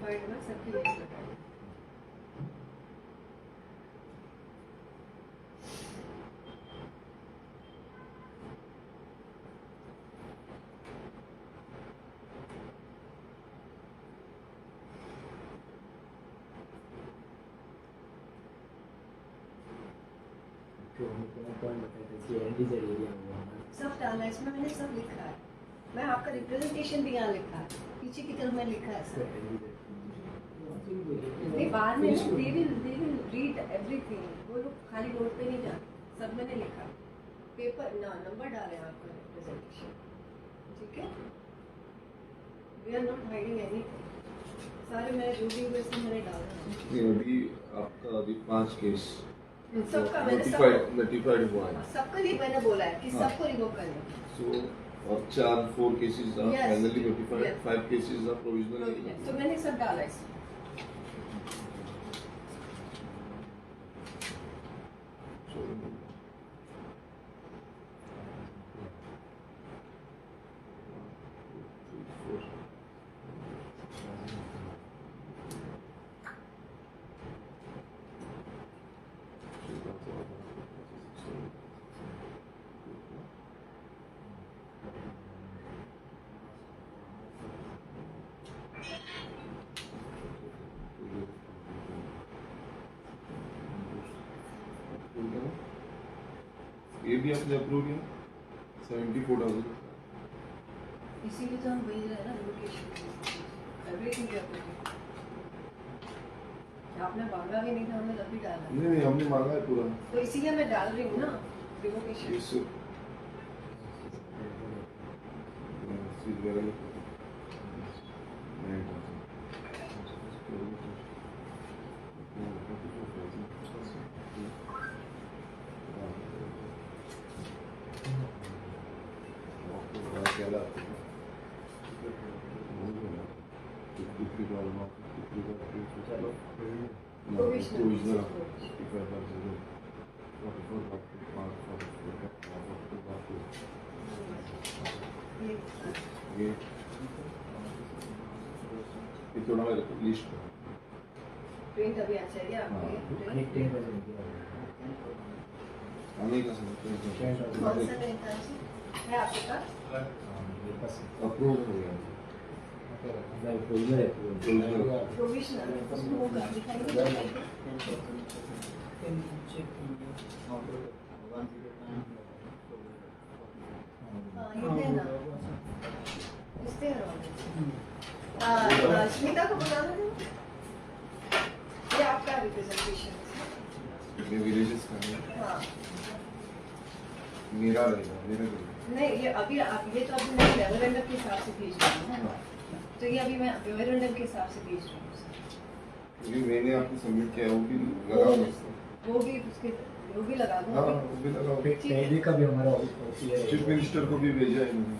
Notified हुआ, सबकी list लगाई। पॉइंट बताया था कि एनडीजेड एरिया हुआ हमारा। सब डाला है इसमें, मैंने सब लिखा है। मैं आपका रिप्रेजेंटेशन भी यहाँ लिखा है, पीछे की तरफ मैं लिखा है सब। नहीं, बाद में they will read everything. वो लोग खाली बोर्ड पे नहीं जाते, सब मैंने लिखा। पेपर ना नंबर डाले आपका रिप्रेजेंटेशन, ठीक है? We are not hiding anything. सारे मैंने जो भी हुए सब मैंने डाला है। नहीं, अभी आपका अभी पांच केस सबका मैंने नोटिफाइड सब नोटिफाइड हुआ है। सबके लिए मैंने बोला है कि हाँ। सबको रिवोक करना। सो और चार, four cases are finally notified, five cases are provisionally. तो मैंने सब डाला इसमें। ये भी आपने अप्रूव किया 74,000। इसीलिए तो हम भेज रहे हैं ना रिवोकेशन, एवरीथिंग। आपने मांगा भी नहीं था, हमने तब भी डाला। नहीं, हमने मांगा है पूरा। तो इसीलिए मैं डाल रही हूँ ना रिवोकेशन। इस चीज वगैरह Provisional. Provisional 55 by 0, 44 by 2, 44 by 2, 42 by 2। ये ये थोड़ा मेरे को लिस्ट प्रिंट अभी आ चाहिए हाँ। आपको? आणि 10 thousand. आने का सर। कौन सा नैनीताल से है आपके पास? मेरे पास अप्रूव हो गया। प्रोविजनल है। प्रोविजनल। प्रोविजनल उसमें होगा, दिखाइए। Can you check in your 109? हाँ, ये है ना, is there already. Smita को बुलाना है। ये आपका रिप्रेजेंटेशन। ये विलेजेस का है। हाँ। मेरा रहेगा, मेरा रहेगा। नहीं, ये अभी आप ये तो अभी मैं मेमोरेंडम के हिसाब से भेज रही हूँ ना। हाँ। तो ये अभी मैं मेमोरेंडम के हिसाब से भेज रही हूँ सर। क्योंकि मैंने आपको सबमिट किया है, वो भी लगाओ उसको। वो भी उसके वो भी लगा दूँ? हाँ, वो भी लगाओ। पहले का भी हमारा ऑफिस चीफ मिनिस्टर को भी भेजा है मैंने।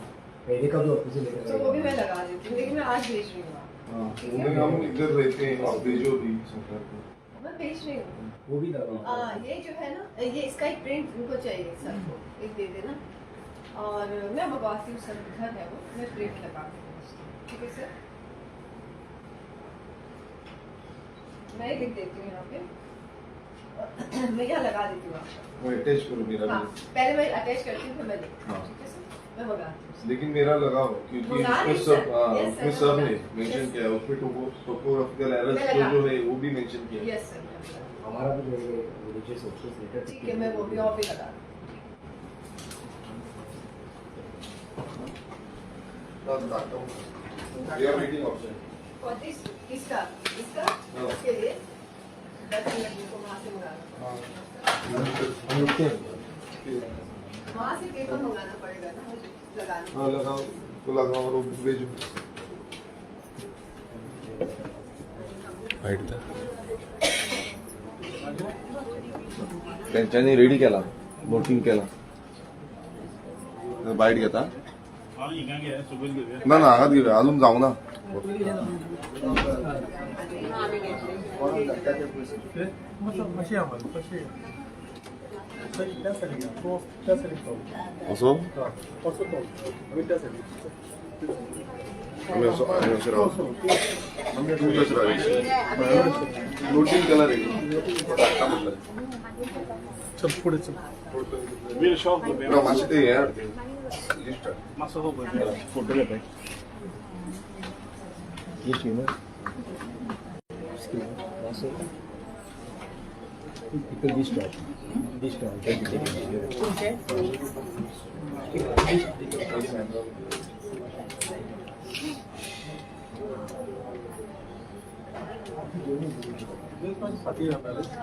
पहले का भी ऑफिस लेटर। तो वो भी मैं लगा देती हूँ, लेकिन मैं आज भेज रही हूँ। हाँ, ठीक वो है। भी हम इधर रहते हैं, आप भेजो भी सरकार को। मैं भेज रही हूँ। वो भी लगाओ। ये जो है ना, ये इसका एक प्रिंट उनको चाहिए सर को, एक दे देना और मैं मंगवाती हूँ सर, घर है वो, मैं प्रिंट लगा दूँगी उसकी। ठीक है सर, मैं लिख देती हूँ यहाँ पे, मैं यहाँ लगा देती हूँ आपका। वो अटैच करो मेरा हाँ, भी। पहले मैं अटैच करती हूँ, फिर मैं लिखती हूँ। हाँ। ठीक है सर, मैं मंगाती हूँ। लेकिन मेरा लगाओ, क्योंकि मंगा उसमें रही सब सर। हाँ, Yes, उसमें sir, सब मैं है मंगा- मेंशन Yes. किया है, उसमें टोपोग्राफिकल एरर्स मैं जो लगा- जो है वो भी मेंशन किया है। यस सर, मैं मंगा- हमारा भी जो है विलेजेस ऑफिस लेटर। ठीक है, मैं वो भी और भी लगा दूँ। We are meeting outside. Aur this इसका इसका हाँ। इसके लिए 10 मिनट को वहाँ से मंगाना हाँ। पड़ेगा। हम रुकते हैं। वहाँ से पेपर मंगाना पड़ेगा ना मुझे लगाने। हाँ, लगाओ तो लगाओ और वो भेजो। वाईट त्यांच्यानी रेडी केला, बोटिंग केला। बाईट घेता ना? ना, हांगाच घेवया, अजून जावं ना। कशी आम्हाला कशी त्या साईडीक तो त्या साईडीक पावलो. असो. हा, असो तो आमी त्या सायडीक. आमी असो, आमी अशें राव, तूं तशें राव. नोटींग केला रेडी, धाडटा म्हटलें. चल, फुडें चल. ना, मातशें ते हें हाड, लिस्ट हाड. फोटो घेता. People, this stop. This stop.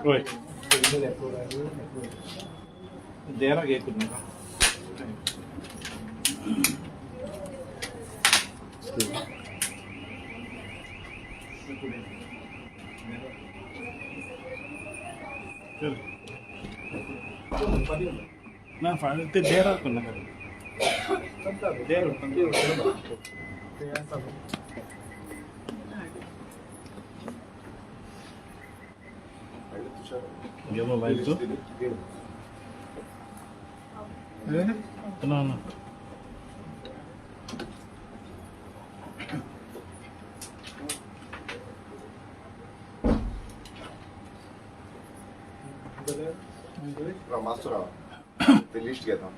होय, देरा घे करू नका. चल ना, फाल्यां ते देरा करू नाका. देर. घे मोबाईल तू. ना ना. राव, मातसो राव, ते लिस्ट घेता.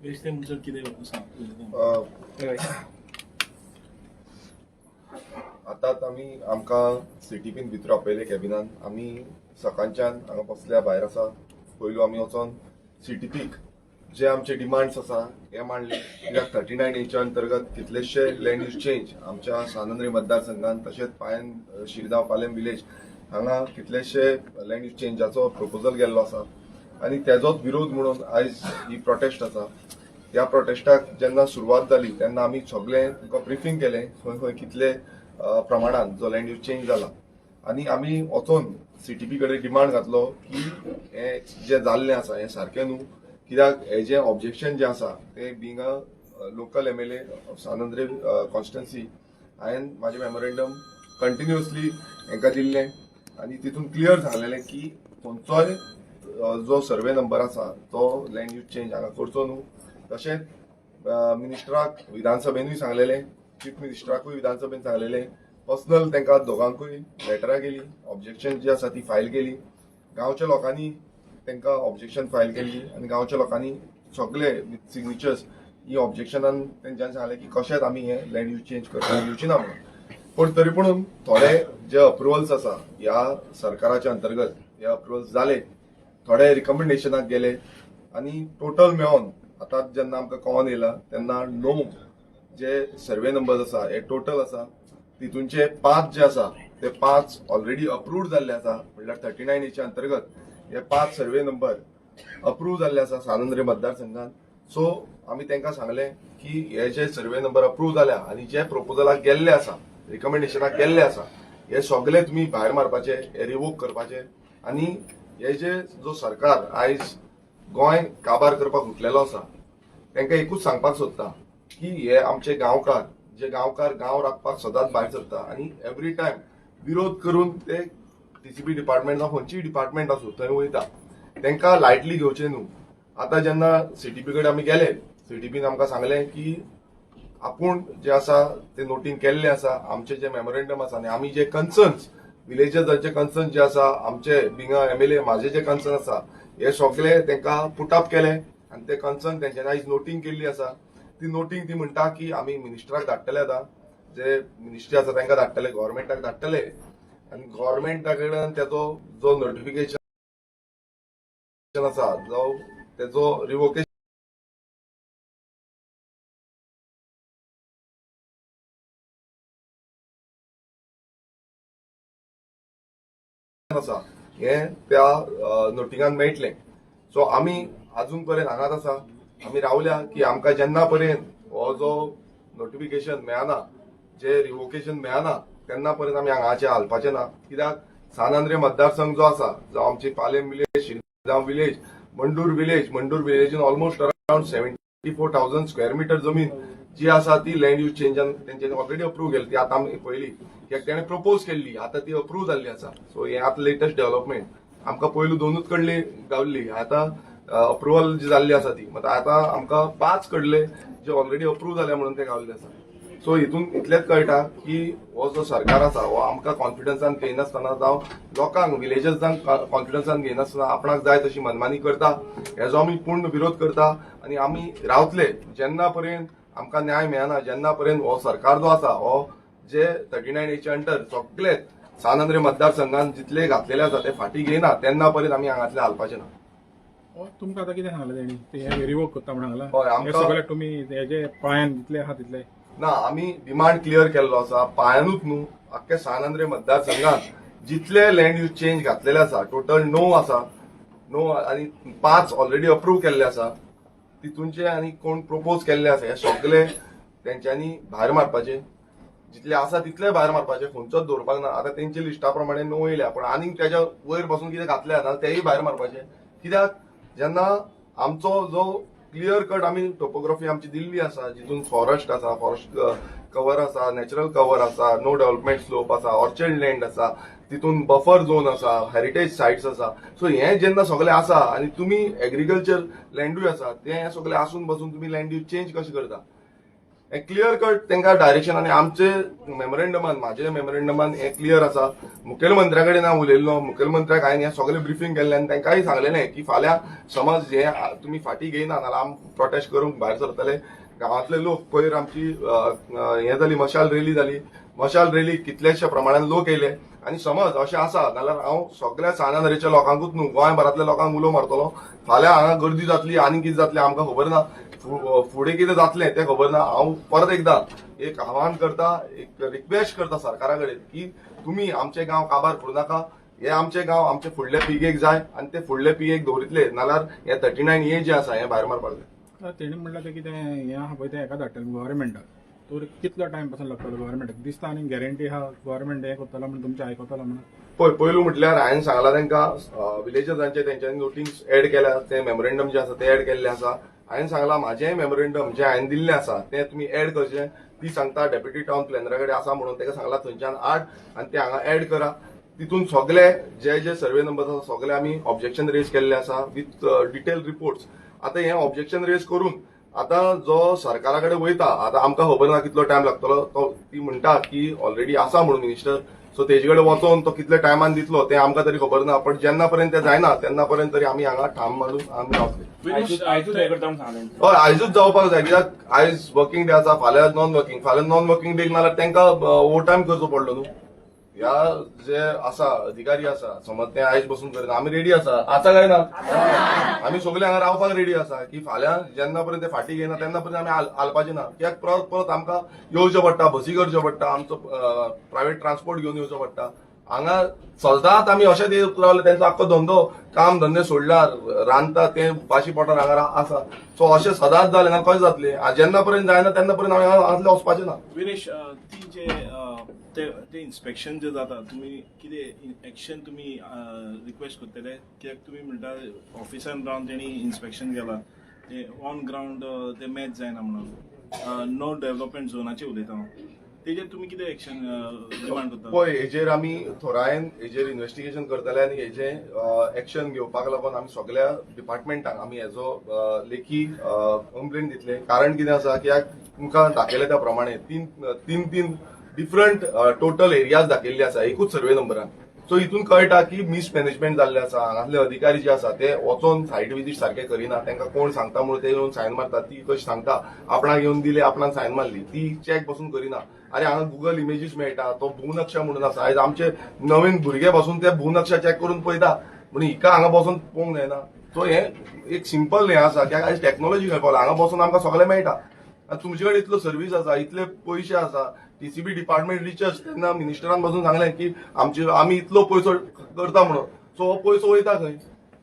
बेश्टें म्हणसर कितें सांग. आतांच आमी आमकां सीटीपीन भितर आपयले कॅबिनान. आमी सकाळच्यान हांगा बसल्या, भायर आसा. पयलू आमी वचोन सीटीपीक जे आमचे डिमांड्स आसा हे मांडले, कित्याक 39 एच्या अंतर्गत कितलेशे लँड यूज चेंज आमच्या सांत आंद्रे मतदारसंघात, तशेंच पायन शिरगांव पालेम विलेज हांगा कितलेशे लँड यूज चेंजाचो प्रपोजल गेल्लो आसा आनी तेजोच विरोध म्हणून आयज ही प्रोटेस्ट आसा. ह्या प्रोटेस्टाक जेन्ना सुरवात जाली तेन्ना आमी सगळे तुमकां ब्रिफींग केलें, खंय खंय कितले प्रमाणान जो लँड यूज चेंज जाला आनी आमी वचोन सीटीपी कडेन डिमांड घातलो की हें जें जाल्लें आसा हें सारकें न्हू. कित्याक हे जे ऑब्जेक्शन जे आसा ते being a local MLA of San Andre constituency, हांवें म्हाजें मेमोरेंडम कंटिन्युअसली हेंकां दिल्लें आनी तितून क्लियर सांगलेलें की खंयचोय जो सर्वे नंबर आसा तो लँड यूज चेंज हांगा करचो न्हू. तशेंच मिनिस्टराक विधानसभेनूय सांगलेलें, चीफ मिनिस्टराकूय विधानसभेन सांगलेलें, पर्सनल तांकां दोगांकूय लेटरां केली, ऑब्जेक्शन जी आसा ती फायल केली. गांवच्या लोकांनी तांकां ऑब्जेक्शन फायल केल्ली आनी गांवच्या लोकांनी सगळे विथ सिग्नेचर्स ही ऑब्जेक्शनान तेंच्यांनी सांगलें की कशेंच आमी हें लँड यूज चेंज करपाक दिवची ना म्हणून. पूण तरी पूण थोडे जे अप्रुवल्स आसा ह्या सरकाराच्या अंतर्गत हे अप्रुवल्स जाले, थोडे रिकमेंडेशनाक गेले आनी टोटल मेळोन आतां जेन्ना आमकां कळोन येयला तेन्ना 9 जे सर्वे नंबर्स आसा हे टोटल आसा, तितूनचे 5 जे आसा ते 5 ऑलरेडी अप्रूव्ड जाल्ले आसा. म्हणल्यार 39 एच्या अंतर्गत हे 5 सर्वे नंबर अप्रूव्ह जाल्ले आसा सान आंद्रे मतदारसंघात. सो आमी तांकां सांगलें की हे जे सर्वे नंबर अप्रूव्ह जाल्या आनी जे प्रपोजलाक गेल्ले आसा, रिकमेंडेशनाक गेल्ले आसा, हे सगळे तुमी भायर मारपाचे, हे रिवोक करपाचे. आनी हे जे जो सरकार आयज गोंय काबार करपाक उठलेलो आसा तांकां एकूच सांगपाक सोदता की हे आमचे गांवकार, जे गांवकार गांव राखपाक सदांच भायर सरता आनी एवरी टायम विरोध करून ते टीसीपी डिपार्टमेंट जावं खंयचीय डिपार्टमेंट आसूं थंय वयता, तांकां लायटली घेवचें न्हू. आतां जेन्ना सीटीपी कडेन आमी गेले, सीटीपीन आमकां सांगलें की आपूण जे आसा ते नोटींग केल्ले आसा, आमचे जे मेमोरेंडम आसा आनी आमी जे कन्सर्न्स विलेजर्साचे कन्सर्न जे आसा, आमचे बिंग एमएलए म्हाजे जे कन्सर्न आसा हे सगळे तांकां पुटअप केले आनी ते कन्सर्न तेंच्यांनी आयज नोटींग केल्ली आसा. ती नोटींग ती म्हणटा की आमी मिनिस्टराक धाडटले, आतां जे मिनिस्ट्री आसा तांकां धाडटले, गव्हर्मेंटाक धाडटले आनी गव्हर्मेंटा कडल्यान तेजो जो नोटिफिकेशन आसा जावं तेजो रिवोकेशन आसा हें त्या नोटिंगान मेळटलें. सो आमी अजून पर्यंत हांगाच आसा, आमी रावल्या की आमकां जेन्ना पर्यंत हो जो नोटिफिकेशन मेळना, जे रिवोकेशन मेळना, तेन्ना पर्यंत आमी हांगाचे हालपाचे ना. कित्याक सान आंद्रे मतदारसंघ जो आसा, जावं आमची Palem village, Shirgaon village, Mandur village, Mandur विलेजीन almost around 74,000 square meter जमीन जी आसा ती लँड यूज चेंजान तेंच्यांनी ऑलरेडी अप्रूव्ह केली. ती आतां आमी पळयली कित्याक तेणें प्रपोज केल्ली, आतां ती अप्रूव्ह जाल्ली आसा. सो हें आतां लेटस्ट डेव्हलपमेंट. आमकां पयलू 2 कडली गावल्ली, आतां अप्रुवल जी जाल्ली आसा ती, मात आतां आमकां 5 कडले जे ऑलरेडी अप्रूव्ह जाल्या म्हणून ते गावल्ले आसा. सो हितून इतलेंच कळटा की हो जो सरकार आसा हो आमकां कॉन्फिडन्सान घेयनासतना, जावं लोकांक विलेजर्सांक कॉन्फिडन्सान घेयनासतना आपणाक जाय तशी मनमानी करता. हेजो आमी पूर्ण विरोध करता आनी आमी रावतले जेन्ना पर्यंत आमकां न्याय मेळना, जेन्ना पर्यंत हो सरकार जो आसा हो जे 39 एच्या अंडर सगळे सान आंद्रे मतदारसंघान जितले घातलेले आसा ते फाटीं घेयना तेन्ना पर्यंत आमी हांगांतले हालपाचे ना. तुमकां आतां कितें सांगलें तेणी, ते हे रिवोक करता म्हण सांगलां? हय, आमकां- हे सगळे तुमी हेजे पांयान जितले आहा तितले ना, आमी डिमांड क्लियर केल्लो आसा. पांयानूच न्हू, आख्खे सान आंद्रे मतदारसंघात जितले लँड यूज चेंज घातलेले आसा, टोटल 9 आसा, 9 आनी 5 ऑलरेडी अप्रूव्ह केल्ले आसा, तितूनचे आनी कोण प्रपोज केल्ले आसा हे सगळे तेंच्यांनी भायर मारपाचे, जितले आसा तितले भायर मारपाचे, खंयचोच दवरपाक ना. आतां तेंच्या लिस्टा प्रमाणे 9 येयल्या, पूण आनीक तेज्या वयर पासून कितें घातले जाल्यार तेय भायर मारपाचे. कित्याक जेन्ना आमचो जो क्लियर कट आमी टोपोग्राफी आमची दिल्ली आसा, जितून फॉरेस्ट आसा, फॉरेस्ट कवर आसा, नॅचरल कवर आसा, नो डेव्हलपमेंट स्लोप आसा, ऑर्चर्ड लँड आसा, तितून बफर झोन आसा, हेरिटेज सायट्स आसा. सो हें जेन्ना सगळें आसा आनी तुमी एग्रीकल्चर लँडूय आसा, तें सगळें आसून बसून तुमी लँड यूज चेंज कशें करता? हें क्लियर कट तांकां डायरेक्शन. आनी आमचे मेमोरेंडमान, म्हाजे मेमोरेंडमान हें क्लियर आसा. मुखेलमंत्र्या कडेन हांव उलयल्लो, मुखेलमंत्र्याक हांवें हें सगळें ब्रिफींग केल्लें आनी तांकांय सांगलेलें की फाल्यां समज हें तुमी फाटीं घेयना नाल्यार आमी प्रोटेस्ट करूंक भायर सरतले. गांवांतले लोक पयर आमची हें जाली, मशाल रॅली जाली, मशाल रॅली कितल्याश्या प्रमाणान लोक येयले. आनी समज अशें आसा जाल्यार हांव सगळ्या सान आंद्रेच्या लोकांकूच न्हू, गोंयभरांतल्या लोकांक उलो मारतलो. फाल्यां हांगा गर्दी जातली आनी कितें जातलें आमकां खबर ना, फुडें कितें जातलें तें खबर ना. हांव परत एकदां एक आव्हान करता, एक रिक्वेस्ट करता सरकारा कडेन की तुमी आमचे गांव काबार करूं नाका. हे आमचे गांव आमचे फुडले पिळगेक जाय आनी ते फुडले पिळगेक दवरितले नाल्यार हे 39 ए जे आसा हे भायर मारपाक जाय. तेणी म्हणलां तें कितें हें आहा पळय तें हेका धाडटलें गव्हर्मेंटाक, तर कितलो टायम पासून लागतलो गव्हर्मेंटाक दिसता आनी गॅरंटी आहा गव्हर्मेंट हें करतलो म्हणून तुमचें आयकतलो म्हणून? पळय, पयलू म्हटल्यार हांवें सांगलां तांकां, विलेजर्सांचे तेंच्यांनी नोटीस एड केल्या, ते मेमोरेंडम जे आसा ते एड केल्ले आसा. हांवें सांगलां, म्हाजेंय मेमोरेंडम जें हांवें दिल्लें आसा तें तुमी एड करचें. ती सांगता डेप्युटी टावन प्लॅनरा कडेन आसा म्हणून. ताका सांगलां थंयच्यान हाड आनी ते हांगा एड करा. तितून सगळे जे जे सर्वे नंबर आसा सगळे आमी ऑब्जेक्शन रेज केल्ले आसा विथ डिटेल रिपोर्ट्स. आतां हें ऑब्जेक्शन रेज करून आतां जो सरकारा कडेन वयता, आतां आमकां खबर ना कितलो टायम लागतलो तो. ती म्हणटा की ऑलरेडी आसा म्हणून मिनिस्टर, सो तेजे कडेन वचोन तो कितले टायमान दितलो तें आमकां तरी खबर ना. पण जेन्ना पर्यंत तें जायना तेन्ना पर्यंत तरी आमी हांगा ठाम मारून आमी रावतले. आयजूच हे करता म्हणून सांगलें. हय, आयजूच जावपाक जाय, कित्याक आयज वर्किंग डे आसा, फाल्यां नॉन वर्किंग. फाल्यां नॉन वर्किंग डे नाल्यार तांकां ओवर टायम करचो पडलो न्हू. ह्या जे आसा अधिकारी आसा, समज ते आयज बसून करिना, आमी रेडी आसा. आसा काय ना? आमी सगळे हांगा रावपाक रेडी आसा की फाल्यां जेन्ना पर्यंत ते फाटीं घेयना तेन्ना पर्यंत आमी हालपाचे ना. कित्याक परत परत आमकां येवचें पडटा, बसी करच्यो पडटा, आमचो प्रायवेट ट्रान्सपोर्ट घेवन येवचो पडटा. हांगा सदांच आमी अशेंच येत रावले. तेंचो आख्खो धंदो काम धंदे सोडला, रांदता ते उपाशी पोटार हांगा आसा. सो अशें सदांच जालें ना कशें जातलें? जेन्ना पर्यंत जायना तेन्ना पर्यंत आमी हांगांतले वचपाचें ना. विरेश, ती जे ते ते इन्स्पेक्शन जे जाता, तुमी कितें एक्शन तुमी रिक्वेस्ट करतले? कित्याक तुमी म्हणटा ऑफिसान रावन तेणी इन्स्पेक्शन केला, ते ऑन ग्रावंड ते मॅच जायना म्हणून. नो डेव्हलपमेंट झोनाचे उलयता हांव, तेजेर तुमी कितें एक्शन डिमांड करता? पळय, हेजेर आमी थोरायेन हेजेर इन्व्हेस्टिगेशन करतले आनी हेजे एक्शन घेवपाक लागून आमी सगळ्या डिपार्टमेंटांक आमी हेजो लेखी कंप्लेन दितले. कारण कितें आसा की तुमकां दाखयले त्या प्रमाणे तीन तीन तीन डिफरंट टोटल एरियाज दाखयल्ले आसा एकूच सर्वे नंबरान. सो हितून कळटा की मिसमॅनेजमेंट जाल्लें आसा. हांगासले अधिकारी जे आसा ते वचोन सायट विजीट सारके करिना. तांकां कोण सांगता म्हणून ते येवन सायन मारता. ती कशी सांगता, आपणाक येवन दिले, आपणाक सायन मारली, ती चॅक बसून करिना. अरे, हांगा गुगल इमेजीस मेळटा, तो भूनक्षा म्हणून आसा. आयज आमचे नवीन भुरगे बसून ते भूनक्षा चॅक करून पळयता, म्हणून हिका हांगा बसून पळोवंक जायना. सो हें एक सिंपल हें आसा की आयज टॅक्नोलॉजी खंय पावला, हांगा बसून आमकां सगळें मेळटा. आनी तुमचे कडेन इतलो सर्वीस आसा, इतले पयशे आसा, टीसीबी डिपार्टमेंट रिचर्स, तेन्ना मिनिस्टरान बसून सांगलें की आमचे आमी इतलो पयसो करता म्हणून. सो हो पयसो वयता खंय?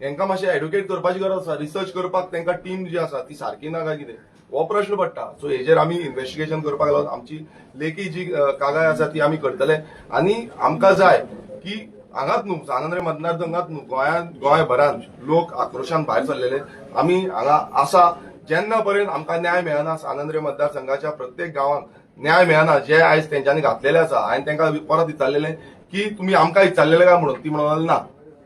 हेंकां मातशें एडुकेट करपाची गरज आसा. रिसर्च करपाक तांकां टीम जी आसा ती सारकी ना काय कितें, हो प्रश्न पडटा. सो हेजेर आमी इन्व्हेस्टिगेशन करपाक लागून आमची लेखी जी कागाय आसा ती आमी करतले. आनी आमकां जाय की हांगाच न्हू, सांत आंद्रे मतदारसंघात न्हू, गोंयांत, गोंयभरान लोक आक्रोशान भायर सरलेले. आमी हांगा आसा जेन्ना पर्यंत आमकां न्याय मेळना. सांत आंद्रे मतदारसंघाच्या प्रत्येक गांवांक न्याय मेळना. जे आयज तेंच्यांनी घातलेले आसा, हांवें तांकां परत विचारलेले की तुमी आमकां विचारलेले काय म्हणून, ती म्हणून ना.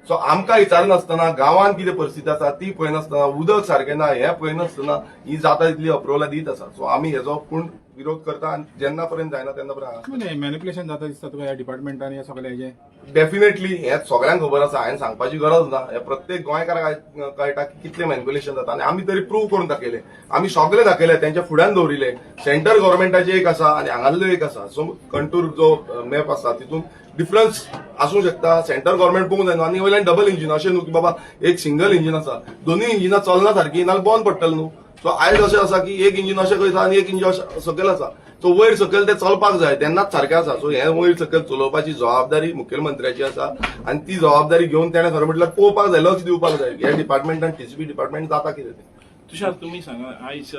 सो आमकां विचारनासतना, गांवांत कितें परिस्थिती आसा ती पळयनासतना, उदक सारकें ना हें पळयनासतना ही जाता तितली अप्रुवलां दीत आसा. सो आमी हेजो पूण विरोध करता आनी जेन्ना पर्यंत जायना तेन्ना पर्यंत म्हणजे मॅनिप्युलेशन जाता दिसता तुका ह्या डिपार्टमेंटान ह्या सगळ्या हेजें? डेफिनेटली, हें सगळ्यांक खबर आसा, हांवें सांगपाची गरज ना. हें प्रत्येक गोंयकाराक कळटा की कितलें मॅनिप्युलेशन जाता. आनी आमी तरी प्रूव करून दाखयलें, आमी सगळें दाखयलें, तेंच्या फुड्यान दवरिलें. सेंट्रल गव्हर्मेंटाचें एक आसा आनी हांगासरलो एक आसा. सो कंटूर जो मॅप आसा तितून डिफरन्स आसूं शकता. सेंट्रल गव्हर्मेंट पळोवंक जाय न्हू. आनी वयल्यान डबल इंजीन, अशें न्हू की बाबा एक सिंगल इंजीन आसा, दोनूय इंजिनां चलना सारकी नाल्यार बंद पडटलें न्हू. सो आयज अशें आसा की एक इंजीन अशें करता आनी एक इंजीन अशें सकयल आसा. सो वयर सकयल ते चलपाक जाय तेन्नाच सारकें आसा. सो हें वयर सकयल चलोवपाची जबाबदारी मुखेलमंत्र्याची आसा आनी ती जबाबदारी घेवन तेणें खरें म्हटल्यार पळोवपाक जाय, लक्ष दिवपाक जाय ह्या डिपार्टमेंटान, टीसीबी डिपार्टमेंट जाता कितें तें. तुषार, तुमी सांगा, आयज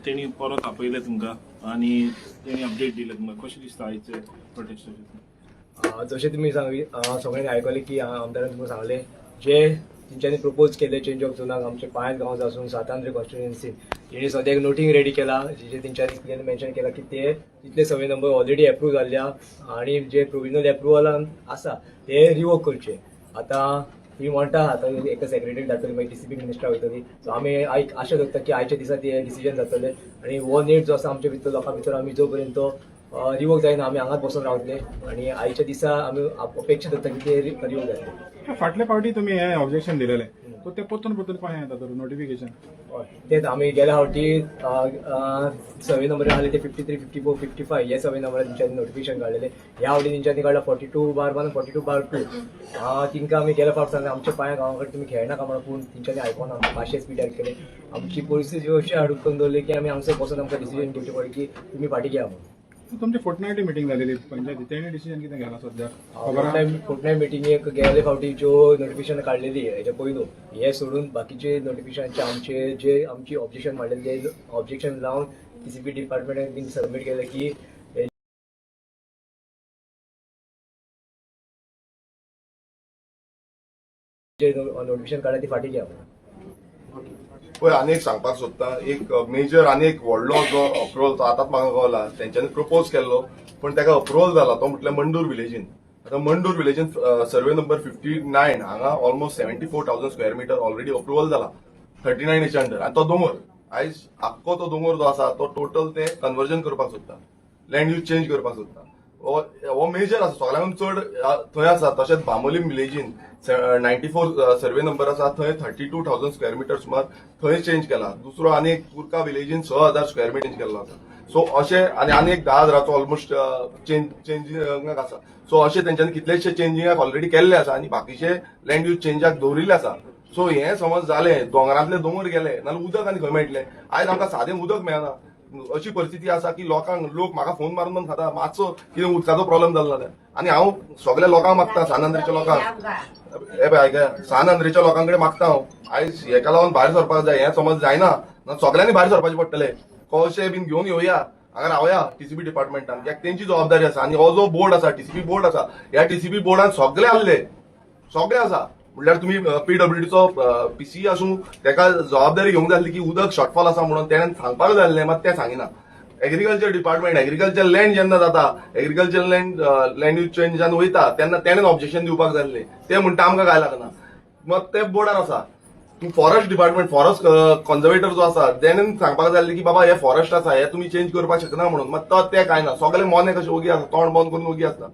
तेणी परत आपयले तुमकां आनी तेणी अपडेट दिले तुमकां, कशें दिसता आयचे प्रोटेस्टाचें? जशें तुमी सगळ्यांनी आयकलें की आमदारान तुमकां सांगलें, जे तेंच्यांनी प्रपोज केले चेंज ऑफ झोनाक आमचे पांच गांव आसून सांत आंद्रे कॉन्स्टिट्युएन्सीन, तेणी सद्याक एक नोटींग रेडी केला, जेचे तेंच्यांनी क्लियर मेन्शन केला की ते तितले सर्वे नंबर ऑलरेडी एप्रूव जाल्ले आनी जे प्रोविजनल एप्रुवलान आसा ते रिवोक करचे. आतां ती म्हणटा, आतां एका सेक्रेटरी धाडटली, मागीर टीसीबी मिनिस्टर वयतली. सो आमी आशा दवरता की आयच्या दिसा ते डिसिजन जातले आनी हो नेट जो आसा आमच्या भितर, लोकां भितर, आमी जो पर्यंत तो रिवोक जायना आमी हांगाच बसून रावतले. आनी आयच्या दिसा आमी अपेक्षा दवरता की ते रिवोक जातले. फाटल्या फावटी तुमी हे ऑब्जेक्शन दिलेले, सो ते परतून परतून कशें येता तर नोटिफिकेशन? हय, तेच आमी गेल्या फावटी सर्वे नंबर आहले ते 53, 54, 55 हे सर्वे नंबर तेंच्यांनी नोटिफिकेशन काडलेले. ह्या फावटी तेंच्यांनी काडला 42/1, 42/2. तिंकां आमी गेल्या फावट सांगलें, आमच्या पांया गांवा कडेन तुमी खेळनाका म्हणून, पूण तेंच्यांनी आयकोना. आमकां पाशे स्पिडार केले, आमची परिस्थिती अशी हाडून करून दवरली की आमी हांगसर बसून आमकां डिसिजन घेवचें पडलें की तुमी फाटीं घेया म्हणून. तुमची फोर्टनायटली मिटींग जालेली पंचायती, तेणी डिसिजन कितें घेतला सध्या, खबर आहा? फोर्टनायट मिटिंगेक गेले फावटी ज्यो नोटिफिकेशन काडलेली हेच्या पयलू, हे सोडून बाकीचे नोटिफिकेशनाचे आमचे जे आमची ऑब्जेक्शन मांडलेले ते ऑब्जेक्शन लावन टीसीपी डिपार्टमेंटाक बीन सबमीट केलें की जे नोटिफिकेशन काडला ती फाटीं घ्या म्हणून. पळय, आनी एक सांगपाक सोदता, एक मेजर आनी एक व्हडलो जो अप्रुवल तो आतांच म्हाका कळला, तेंच्यांनी प्रपोज केल्लो पण ताका अप्रुवल जाला तो म्हटल्यार मंडूर विलेजीन. आतां मंडूर विलेजीन सर्वे नंबर 59 हांगा almost 74,000 square meter already approval जाला 39 हेच्या अंडर. आनी तो दोंगर आयज आख्खो तो दोंगर जो आसा तो टोटल ते कन्वर्जन करपाक सोदता, लँड यूज चेंज करपाक सोदता. हो हो मेजर आसा, सगळ्यांकून चड थंय आसा. तशेंच बांबोलीम विलेजीन 94 सर्वे नंबर आसा, थंय 32,000 स्क्वेअर मिटर सुमार थंय चेंज केला. दुसरो आनी एक कुर्का विलेजीन 6,000 स्क्वेअर मिटर चेंज केल्लो आसा. सो अशें आनी आनी एक 10,000चो ऑलमोस्ट चेंजिंगाक आसा. सो अशें तेंच्यांनी कितलेशे चेंजिंगाक ऑलरेडी केल्ले आसा आनी बाकीचे लँड यूज चेंजाक दवरिल्ले आसा. सो हें समज जालें, दोंगरांतले दोंगर गेले नाल्यार उदक आनी खंय मेळटलें? आयज आमकां सादें उदक मेळना अशी परिस्थिती आसा की लोकांक, लोक म्हाका फोन मारून मारून खाता, मातसो कितें उदकाचो प्रॉब्लेम जालो जाल्यार. आनी हांव सगल्या लोकांक मागता, सान आंद्रेच्या लोकांक, हे पळय आयकया, सान आंद्रेच्या लोकां कडेन मागता हांव, आयज हेका लागून भायर सरपाक जाय. हें समज जायना ना सगल्यांनी भायर सरपाचें पडटलें. कळशे बीन घेवन येवया, हांगा रावया टीसीपी डिपार्टमेंटान, कित्याक तेंची जबाबदारी आसा. आनी हो जो बोर्ड आसा, टीसीपी बोर्ड आसा, ह्या टीसीपी बोर्डान सगळे आहले, सगळे आसा. म्हणल्यार तुमी पीडब्ल्यूडीचो पीसी आसूं, तेका जबाबदारी घेवंक जाय आसली की उदक शॉर्टफॉल आसा म्हणून तेणें सांगपाक जाय आसलें, मात तें सांगिना. एग्रीकल्चर डिपार्टमेंट, एग्रीकल्चर लँड जेन्ना जाता, एग्रीकल्चर लँड लँड यूज चेंजान वयता तेन्ना तेणें ऑब्जेक्शन दिवपाक जाय आसलें. ते म्हणटा आमकां काय लागना, मग ते बोर्डार आसा. तूं फॉरेस्ट डिपार्टमेंट, फॉरेस्ट कॉन्झर्वेटर जो आसा तेणें सांगपाक जाय आसलें की बाबा हे फॉरेस्ट आसा, हे तुमी चेंज करपाक शकना म्हणून. मात तो ते काय ना, सगळे मोने कशे ओगी आसा, तोंड बंद करून ओगी आसता.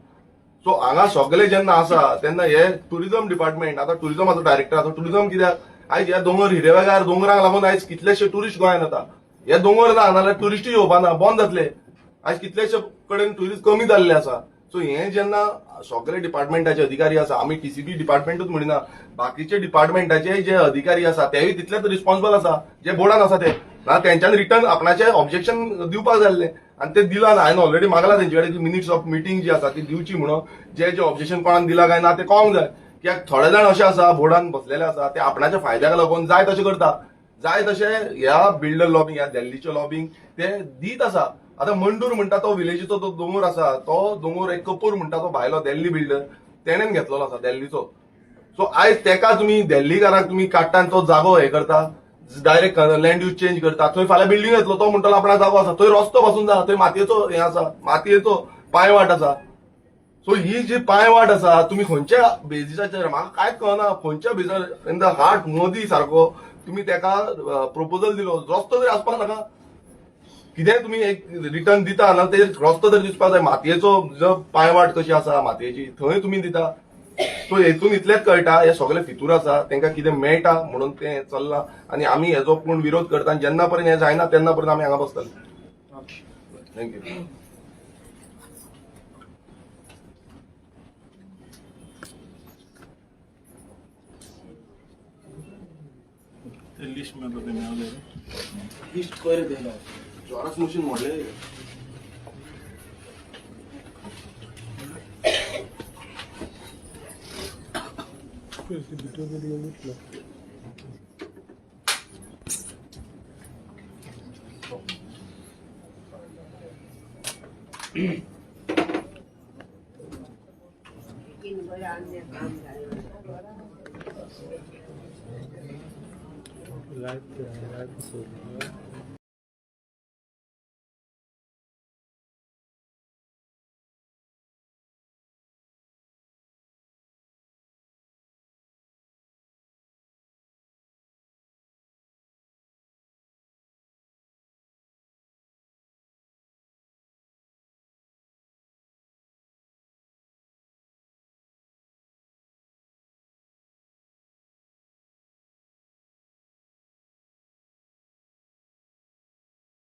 सो हांगा सगळे जेन्ना आसा तेन्ना हे टुरिझम डिपार्टमेंट, आतां टुरिझमाचो डायरेक्टर आसा, टुरिझम कित्याक आयज ह्या दोंगर हिरवेगार दोंगरांक लागून आयज कितलेशे टुरिस्ट गोंयांत येता. हे दोंगर ना नाल्यार टुरिस्टूय येवपा ना, बंद जातले. आयज कितलेशे कडेन टुरिस्ट कमी जाल्ले आसा. सो हे जेन्ना सगळे डिपार्टमेंटाचे अधिकारी आसा, आमी टीसीपी डिपार्टमेंटूच म्हणिना, बाकीचे डिपार्टमेंटाचे जे अधिकारी आसा तेय तितलेच रिस्पॉन्सिबल आसा जे बोर्डान आसा ते. ना तेंच्यांनी रिटर्न आपणाचे ऑब्जेक्शन दिवपाक जाय आसलें आनी ते दिला ना. हांवें ऑलरेडी मागला तेंचे कडेन की मिनिट्स ऑफ मिटींग जी आसा ती दिवची म्हणून, जे जे ऑब्जेक्शन कोणाक दिला काय ना ते कळोंक जाय. कित्याक थोडे जाण अशे आसा बोर्डान बसलेले आसा, ते आपणाच्या फायद्याक लागून जाय तशें करता, जाय तशें ह्या बिल्डर लॉबिंग, ह्या दिल्लीचे लॉबिंग ते दीत आसा. आतां मंडूर म्हणटा तो विलेजीचो तो दोंगर आसा, तो दोंगर एक कपूर म्हणटा तो भायलो दिल्ली बिल्डर तेणेन घेतलेलो आसा दिल्लीचो. सो आयज तेका तुमी दिल्लीकाराक तुमी काडटा आनी तो जागो हे करता, डायरेक्ट लँड यूज चेंज करता. थंय फाल्यां बिल्डींग येतलो, तो म्हणटलो आपणा जागो आसा. थंय रस्तो पासून जा, थंय मातयेचो हें आसा, मातयेचो पांयवाट आसा. सो ही जी पांयवाट आसा, तुमी खंयच्या बेजिसाचेर, म्हाका कांयच कळना, खंयच्या बेजिसार इन the heart मदी सारको तुमी तेका प्रपोजल दिलो? रस्तो तरी आसपाक नाका? कितेंय तुमी एक रिटर्न दिता ना ते रस्तो तरी दिसपाक जाय. मातयेचो जो पांयवाट कशी आसा मातयेची, थंय तुमी दिता. सो हेतून इतलेंच कळटा, हे सगळे फितूर आसा, तांकां कितें मेळटा म्हणून तें चल्लां. आनी आमी हेजो पूण विरोध करता आनी जेन्ना पर्यंत हें जायना तेन्ना पर्यंत आमी हांगा बसतले. Thank you. ते लिस्ट मेळटा ते मेळले. लिस्ट पयर दिला. झेरॉक्स मशीन मोडलें. बरं काम झालं. Light light.